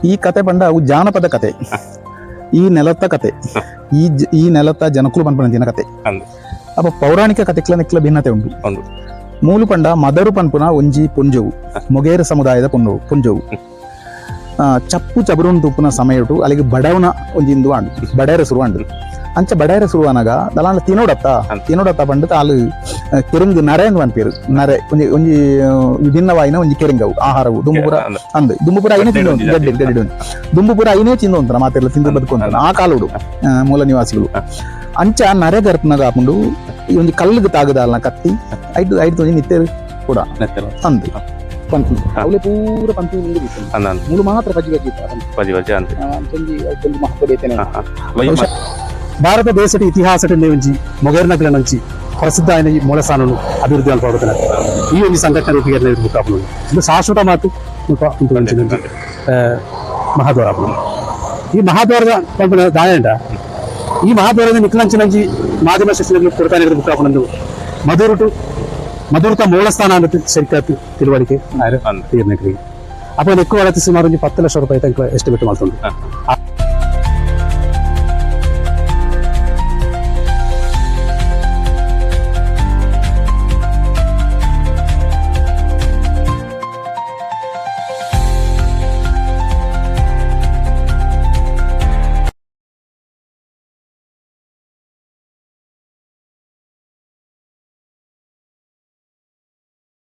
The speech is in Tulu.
ಈ ಕತೆ ಪಂಡ ಅವು ಜಾನಪದ ಕತೆ, ಈ ನೆಲತ್ತ ಕತೆ, ಈ ಈ ನೆಲತ್ತ ಜನಕುಲು ಪನ್ಪುನ ಕತೆ. ಅಂದ್. ಅಪ್ಪ ಪೌರಾಣಿಕ ಕತೆಕ್ಲ ನಿಕ್ಲ ಭಿನ್ನತೆ ಉಂಡು. ಉಂಡು. ಮೂಲು ಪಂಡ ಮದರು ಪನ್ಪುನ ಒಂಜಿ ಪೊಂಜೋವು, ಮೊಗೇರ ಸಮುದಾಯದ ಪೊಂಜೋವು ಪೊಂಜೋವು ಚಪ್ಪು ಚಬರುನ್ ತೂಪುನ ಸಮಯಟು ಅಲ್ಲಿಗೆ ಬಡವನ ಒಂಜಿ ಇಂದು ಆಂಡ್, ಬಡೇರ ಸುರು ಆಂಡ್. ಅಂಚ ಬಡೇರ ಸುರು ಆನಗ ದಲಾಂಡ ತಿನೋಡತ್ತ ತಿನೋಡತ್ತ ಪಂಡ ತಾಲು ಕೆರಿಂಗ್ ನರೆ ಅಂದ್ ಪನ್ಪೇರು. ನರೆ ಒಂಜಿ ಒಂಜಿ ವಿಭಿನ್ನವಾಯಿನ ಒಂಜಿ ಕೆರಿಂಗವು ಆಹಾರವು. ದುಂಬುಪುರ ಅಂದ್. ಅಂದ್ ದುಂಬುಪುರ ಐನೇ ಗಡ್ಡೆ ತಿಂದು ಒಂಜಿ ಗಡ್ಡೆ ಗಡ್ಡೆ ಒಂಜಿ. ದುಂಬುಪುರ ಐನೇ ತಿಂದು ಅಂತಾರ ಮಾತೆಲ್ಲ ತಿಂದು ಬದುಕೊಂತ ಆ ಕಾಲುಡು ಮೂಲ ನಿವಾಸಿಗಳು. ಅಂಚ ನರೆ ಗರ್ಪನಾಗ ಆಪುಂಡು. ಈ ಒಂಜಿ ಕಲ್ಲುಗ್ ತಾಗದಾಲ್ನ ಕತ್ತಿ ಐಟ್ ಐಟ್ ಒಂಜಿ ನಿತ್ತೆರ್ ಕೂಡ ನೆತ್ತೆರ್. ಅಂದ್ ಪಂತಿ ಅವಲೆ ಪೂರ ಪಂತಿ ನಿಂದು ಇತ್ತು. ಅಂದ್ ಅಂದ್. ಮೂಲು ಮಾತ್ರ ಬಜ್ಜಿ ಬಜ್ಜಿ ಇತ್ತು ಅದನ್ನ. ಬಜಿ ಬಜಿ ಅಂದ್. ಅಂಚೊಂಜಿ ಐಟೊಂಜಿ ಮಹತ್ವ ಬೇತೇನೆ. ಹಾ, ಹಾ. ಬಹುಶಃ ಭಾರತ ದೇಶದ ಇತಿಹಾಸದ ಒಂಜಿ ಮೊಗೇರ್ನಗರ ಒಂಜಿ ಪ್ರಸಿದ್ಧ ಆಯಿನ ಈ ಮೂಲಸ್ಥಾನನು ಅಭಿವೃದ್ಧಿ ಮಲ್ಪಡುತ್ತಿನ ಈ ಒಂಜಿ ಸಂಘಟನೆ ರೂಪೀಕರಣ ಬುಕ್ ಆಪುಂಡು. ಇದು ಶಾಶ್ವತ ಮಾತು ಮುಲ್ಪ ಉಂತು ಒಂಜಿ ಒಂಜಿ ಮಹಾದ್ವಾರ ಆಪುಂಡು. ಈ ಮಹಾದ್ವಾರದ ಪನ್ಪಿನ ದಾಯಂಡ ಈ ಮಹಾದ್ವಾರದ ನಿಕ್ಲಂಚಿನಂಜಿ ಮಾಧ್ಯಮ ಶಿಕ್ಷಣ ಕೊಡ್ತಾನೆ ಬುಕ್ ಆಪುಂಡು. ಮಧುರುಟು ಮಧುರುತ ಮೂಲಸ್ಥಾನ ಅಂತ ಸರಿಕಾತ್ ತಿಳುವಳಿಕೆ ಆಯ್ತು. ಅಂದ್. ತೀರ್ನಗರಿಗೆ ಅಪ್ಪ ನೆಕ್ಕು ಒಳತಿ ಸುಮಾರು ಒಂಜಿ 10 ಲಕ್ಷ ರೂಪಾಯಿ ತನಕ ಎಸ್ಟಿಮೇಟ್ ಮಾಡ್ತುಂಡು.